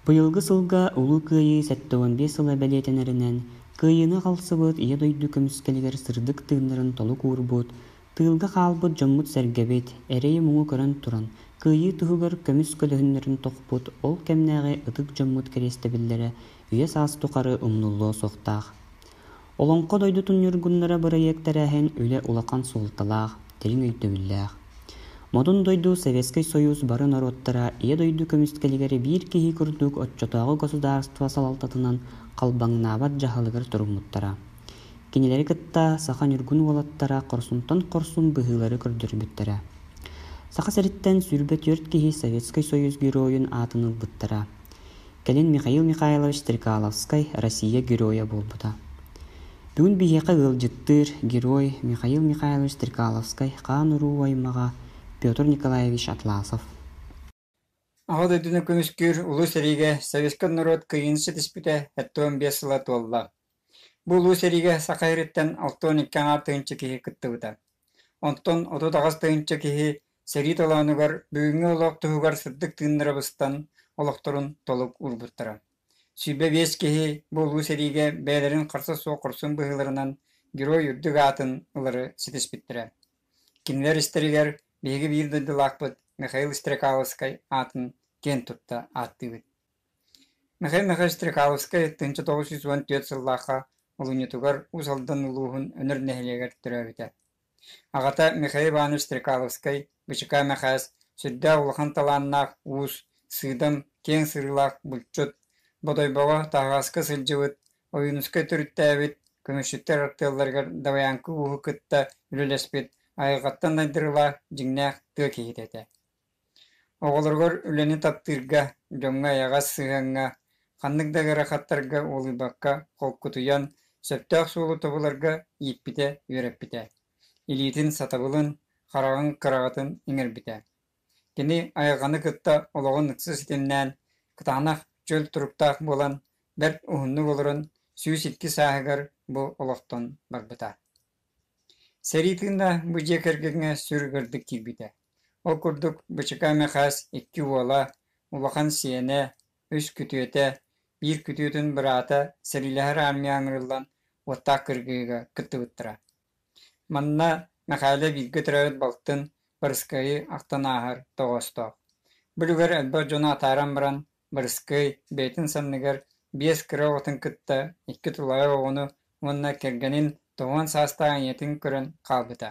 Быйылгы сылга Улуу Кыайыы 75 сыла бэлиэтэнэринэн, Кыайыыны аҕалсыбыт Ийэ дойду көмүскэлигэр сырдык тыыннарын толук уурбут, тыылга хаалбыт дьоммут-сэргэбит, эрэйи-муҥу көрөн туран, Кыайыы туһугар көмүс көлөһүннэрин тохпут ол кэмнээҕи ытык дьоммут кэриэстэбиллэрэ үйэ-саас тухары умнуллуо суохтаах. Олоҥхо дойдутун ньургуннара бырайыак тэрээһин үлэ улахан суолталаах, дириҥ өйдөбүллээх. Модун дойду Советскай Союз бары норуоттара Ийэ дойду көмүскэлигэр биир киһи курдук оччотооҕу государство салалтатынан халбаҥнаабат дьаһалыгар туруммуттара. Кинилэри кытта саха ньургун уолаттара хорсунтан хорсун быһыылары көрдөрбүттэрэ. Саха сириттэн 24 киһи Советскай Союз Геройун аатын ылбыттара. Кэлин Михаил Михайлович Стрекаловскай Россия Геройа буолбута. Бүгүн биһиэхэ ыалдьыттыыр герой Михаил Михайлович Стрекаловскай хаан-уруу аймаҕа Петр Николаевич Атласов. Аҕа дойдуну көмүскүүр Улуу сэриигэ советскай норуот кыайыыны ситиспитэ 75 сыла туолла. Бу улуу сэриигэ Саха сириттэн 62 аҥаар тыһыынча киһи кыттыбыта. Онтон 38 тыһыынча киһи Сэрии толоонугар бүгүҥҥү олох туһугар сырдык тыыннара быстан, олохторун толук уурбуттара. 25 киһи бу улуу сэриигэ бэйэлэрин харса суох хорсун быһыыларынан Герой үрдүк аатын ылары ситиспиттэрэ. Кинилэр истэригэр биһиги биир дойдулаахпыт Михаил Стрекаловскай аатын киэн тутта ааттыыбыт. Михаил Михайлович Стрекаловскай 1914 сыллаахха олунньутугар Уус Алдан улууһун Өнөр нэһилиэгэр төрөөбүтэ. Аҕата Михаил Иванович Стрекаловскай, Бычыкаа Мэхээс сүрдээх улахан талааннаах уус, сыыдам, киэҥ сырыылаах булчут, Бодойбоҕо таһаҕаска сылдьыбыт, Ойуунускай төрүттээбит, көмүсчүттэр артыалларыгар Дабайааҥкы ууһу кытта үлэлэспит, айылҕаттан айдарыылаах дьиҥнээх тыа киһитэ этэ. Оҕолоругар үлэни таптыырга, дьоҥҥо эйэҕэс сыһыаҥҥа, ханнык да ыарахаттарга уолуйбакка холкутуйан, сөптөөх суолу тобуларга ииппитэ-үөрэппитэ, илиитин сатабылын, хараҕын кыраҕытын иҥэрбитэ. Кини айылҕаны кытта олоҕун ыкса ситимнээн, кытаанах, чөл туруктаах буолан, бэрт уһуннук олорон, 102 сааһыгар бу олохтон барбыта. Сэрии тыына бу дьиэ кэргэҥҥэ сүр ыгырдык киирбитэ. Ол курдук Бычыкаа Мэхээс икки уола, улахан сиэнэ, үс күтүөтэ, биир күтүөтүн быраата сэриилэһэр армия ыҥырыллан уоттаах кыргыһыыга кыттыбыттара. Манна Мэхээлэ бииргэ төрөөбүт балтын Барыскайы ахтан ааһар тоҕоостоох. Бу үлүгэр элбэх дьону атааран баран Барыскай бэйэтин санныгар биэс кыра оҕотун кытта икки тулаайах оҕону уонна кэргэнин 90 саастаах ийэтин көрөн хаалбыта.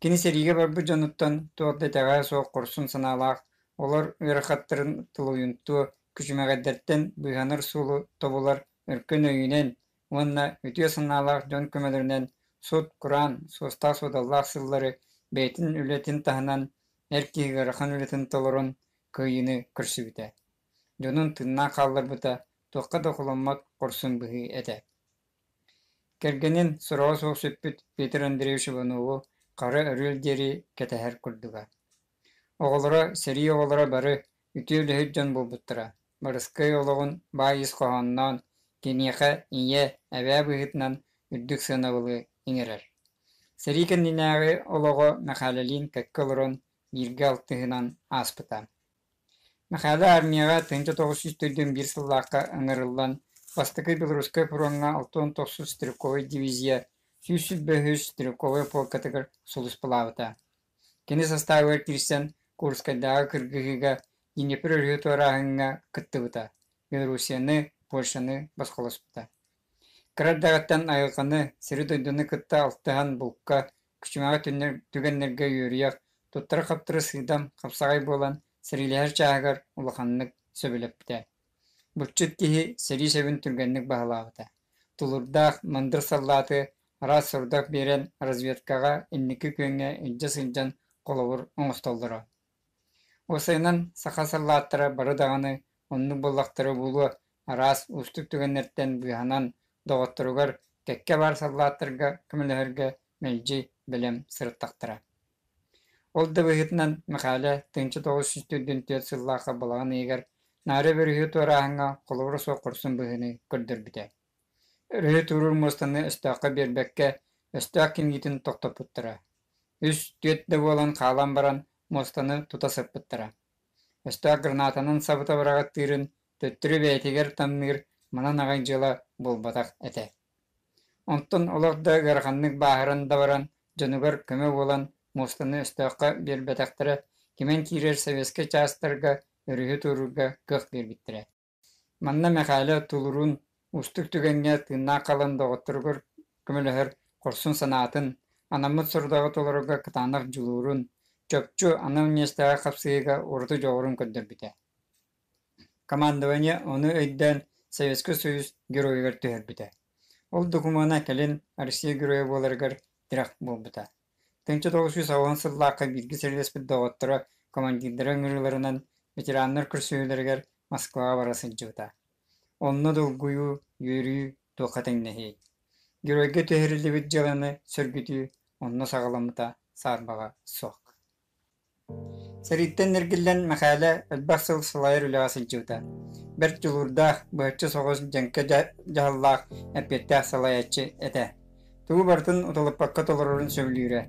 Кини сэриигэ барбыт дьонуттан туох да итэҕэһэ суох хорсун санаалаах, олор ыарахаттарын тулуйумтуо, күчүмэҕэйдэртэн быыһанар суолу тобулар өркөн өйүнэн уонна үтүө санаалаах дьон көмөлөрүнэн сут-кураан, суостаах-суодаллаах сыллары бэйэтин үлэтин таһынан эр киһи ыарахан үлэтин толорон кыайыыны көрсүбүтэ. Дьонун тыыннаах хаалларбыта туохха да холоммот хорсун быһыы этэ. Кэргэнин сураҕа суох сүппүт Петр Андреевич Иванову хара өрүөл диэри кэтэһэр курдуга. Оҕолоро, сэрии оҕолоро бары үтүө үлэһит дьон буолбуттара. Барыскай олоҕун баай ис хоһоонноон, киниэхэ ийэ, эбээ быһыытынан үрдүк сыанабылы иҥэрэр. Сэрии кэннинээҕи олоҕо Мэхээлэлиин кэккэ олорон бииргэ алтыһынан ааспыта. Мэхээлэ армияҕа 1941 сыллаахха ыҥырыллан, Бастакы Белорусскай фроҥҥа 69 стрелковай дивизия 123 стрелковай полкатыгар сулууспалаабыта. Кини састаабыгар киирсэн Курскайдааҕы кыргыһыыга Днепр өрүһү туорааһыҥҥа кыттыбыта, Белоруссияны, Польшаны босхолоспута. Кыра эрдэҕиттэн айылҕаны, сири-дойдуну кытта алтыһан булка, Күчүмэҕэ түгэннэргэ үөрүйэх, туттара-хаптара сыыдам, хапсаҕай буолан, сэриилэһэр чааһыгар улаханнык сөбүлэппитэ. Булчут киһи сэрии сэбин түргэнник баһылаабыта. Тулуурдаах, мындыр саллааты араас сорудах биэрэн разведкаҕа инники күөҥҥэ илдьэ сылдьан холобур оҥостоллоро. Уопсайынан, саха саллааттара бары даҕаны оннук буоллахтара буолуо, араас уустук түгэннэртэн быыһанан, доҕотторугар, кэккэ баар саллааттарга көмөлөһөргө мэлдьи бэлэм сырыттахтара. Ол да быһыытынан Мэхээлэ 1944 сыллаахха балаҕан ыйыгар Наара өрүһү туорааһыҥҥа холобура суох хорсун быһыыны көрдөрбүтэ. Өрүһү туоруур муостаны өстөөххө биэрбэккэ, өстөөх кимиитин тохтоппуттара. Үс, түөрт да буолан хаалан баран муостаны тута сыппыттара. Өстөөх гранатанан сабыта быраҕаттыырын төттөрү бэйэтигэр тамныыр манан аҕай дьыала буолбатах этэ. Онтон олох да ыараханнык бааһыран да баран, дьонугар көмө буолан муостаны өстөөххө биэрбэтэхтэрэ, кимэн киирэр советскай чаастарга өрүһү туоруурга кыах биэрбиттэрэ. Манна Мэхээлэ тулуурун, уустук түгэҥҥэ тыыннаах хаалан доҕотторугар көмөлөһөр хорсун санаатын, анаммыт сорудаҕы толорорго кытаанах дьулуурун, чопчу анал миэстэҕэ хапсыһыыга ураты дьоҕурун көрдөрбүтэ. Командование ону өйдөөн Советскай Союз Геройугар түһэрбитэ. Ол докумуона кэлин Россия Геройа буоларыгар тирэх буолбута. 1990 сыллаахха бииргэ сэриилэспит доҕотторо командирдара ыҥырыыларынан ветераннар көрсүһүүлэригэр Москваҕа бара сылдьыбыта. Онно долгуйуу, үөрүү туохха тэҥнэһиэй? Геройга түһэриллибит дьыаланы сөргүтүү онно саҕаламмыта саарбаҕа суох. Сэрииттэн эргиллэн Мэхээлэ элбэх сыл салайар үлэҕэ сылдьыбыта. Бэрт дьулуурдаах, быһаччы соҕус дьэҥкэ дьаһаллаах, эппиэттээх салайааччы этэ. Тугу барытын уталыппакка толорорун сөбүлүүрэ,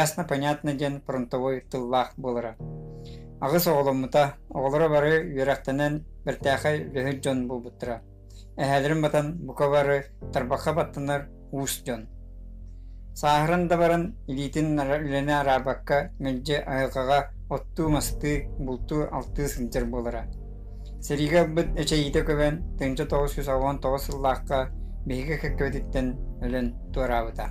ясно-понятно диэн фронтовой тыллаах буолара. Аҕыс оҕоломмута, оҕолоро бары үөрэхтэнэн бэртээхэй үлэһит дьон буолбуттара. Эһээлэрин батан бука бары тарбахха баттанар уус дьон. Сааһыран да баран илиитин үлэни араарбакка мэлдьи айылҕаҕа оттуу-мастыы, бултуу-алтыы сылдьар буолара. Сэриигэ ылбыт эчэйиитэ көбөн 1989 сыллаахха биһиги кэккэбититтэн өлөн туораабыта.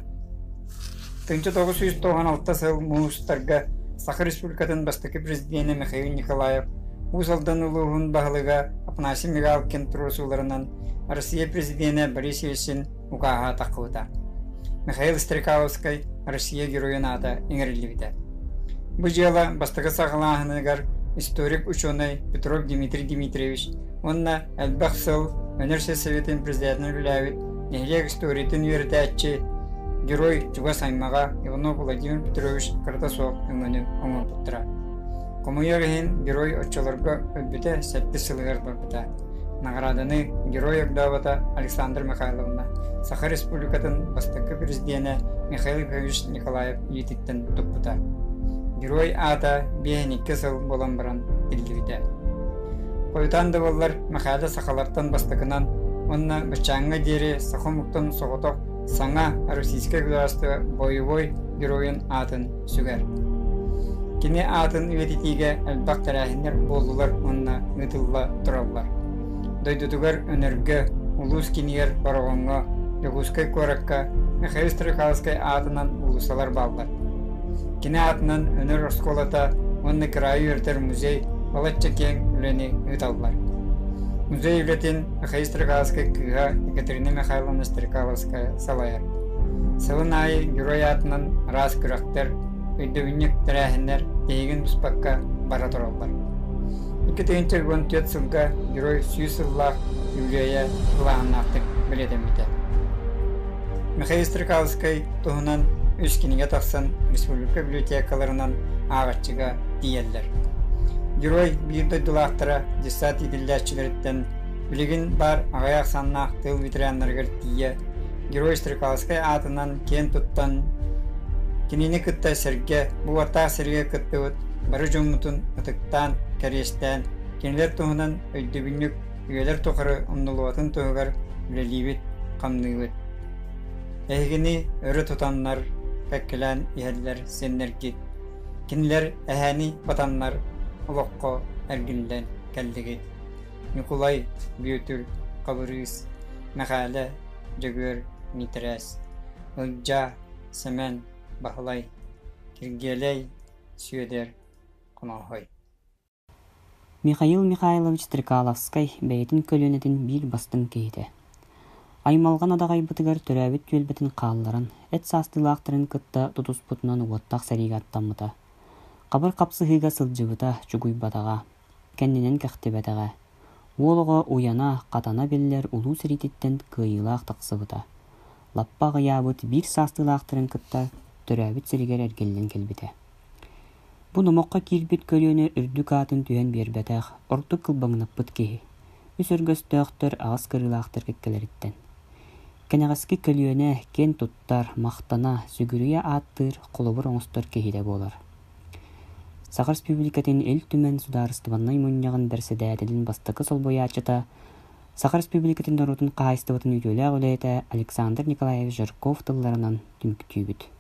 1996 сыл муустарга Саха Республикатын бастакы президенэ Михаил Николаев Уус Алдан улууһун баһылыга Афанасий Мигалкин туруорсууларынан Россия президенэ Борис Ельцин укааһа таххыбыта. Михаил Стрекаловскай Россия Геройун аата иҥэриллибитэ. Бу дьыала бастакы саҕалааһыныгар историк-учуонай Петров Дмитрий Дмитриевич уонна элбэх сыл Өнөр сельсоветын председателинэн үлэлээбит нэһилиэк историятын үөрэтээччи Герой чугас аймаҕа Иванов Владимир Петрович кырата суох өҥөнү оҥорбуттара. Хомойуох иһин, Герой оччолорго өлбүтэ сэттис сылыгар барбыта. Наҕарааданы Герой огдообото Александра Михайловна, Саха Республикатын бастакы президенэ Михаил Ефимович Николаев илиититтэн туппута. Герой аата 52 сыл буолан баран биллибитэ. Хойутаан да буоллар, Михайло сахалартан бастакынан уонна баччааҥҥа диэри саха омуктан соҕотох саҥа Российскай государство боевой геройун аатын сүгэр. Кини аатын үйэтитиигэ элбэх тэрээһиннэр буоллулар уонна ыытылла тураллар. Дойдутугар Өнөргө, улуус киинигэр Бороҕоҥҥо, Дьокуускай куоракка Михаил Стрекаловскай аатынан уулуссалар бааллар. Кини аатынан Өнөр оскуолата уонна кыраайы үөрэтэр музей балачча киэҥ үлэни ыыталлар. Музей үлэтин Михаил Стрекаловскай кыыһа Екатерина Михайловна Стрекаловская салайар. Сылын аайы Герой аатынан араас күрэхтэр, өйдөбүнньүк тэрээһиннэр тиһигин быспакка бара тураллар. 2014 сылга Герой 100 сыллаах үбүлүөйэ былааһыннаахтык бэлиэтэммитэ. Михаил Стрекаловскай туһунан үс кинигэ тахсан республика библиотекаларынан ааҕаччыга тиийэллэр. Герой биир дойдулаахтара десант иитиллээччилэриттэн билигин баар аҕыйах ахсааннаах тыыл ветераннарыгар тиийэ Герой Стрекаловскай аатынан киэн туттан, кинини кытта сэргэ, бу уоттаах сиргэ кыттыбыт бары дьоммутун ытыктаан, кэриэстээн, кинилэр туһунан өйдөбүнньүк үйэлэр тухары умнуллубатын туһугар үлэлиибит, хамныыбыт. Эһигини өрө тутаннар, кэккэлээн иһэллэр сиэннэргит. Кинилэр эһээни батаннар олоххо эргиллэн кэллигит. Ньукулай, Бүөтүр, Хабырыыс, Мэхээлэ, Дьөгүөр, Миитэрээс, Ылдьаа, Сэмэн, Баһылай, Киргиэлэй, Сүөдэр, Хонооһой. Михаил Михайлович Стрекаловскай бэйэтин көлүөнэтин биир бастыҥ киһитэ. Аймалҕан адаҕайбытыгар төрөөбүт түөлбэтин хаалларан, эт саастыылаахтарын кытта тутуспутунан уоттаах сэриигэ аттаммыта. Хабыр хапсыһыыга сылдьыбыта, чугуйбатаҕа, кэннинэн кэхтибэтэҕэ. Уол оҕо уйана, хатана биллэр улуу сэриититтэн кыайыылаах тахсыбыта. Лаппа аҕыйаабыт биир саастыылаахтарын кытта төрөөбүт сиригэр эргиллэн кэлбитэ. Бу номоххо киирбит көлүөнэ үрдүк аатын түһэн биэрбэтэх, ордук кылбаҥнаппыт киһи. Үс өргөстөөхтөр аҕыс кырыылаахтар кэккэлэриттэн. Кэнэҕэски көлүөнэ киэн туттар, махтана, сүгүрүйэ ааттыыр, холобур оҥостор киһитэ буолар. Саха Республикатын Ил Түмэн Судаарыстыбаннай Мунньаҕын бэрэссэдээтэлин бастакы солбуйааччыта, Саха Республикатын норуотун хаһаайыстыбатын үтүөлээх үлэһитэ Александр Николаевич Жирков тылларынан түмүктүүбүт.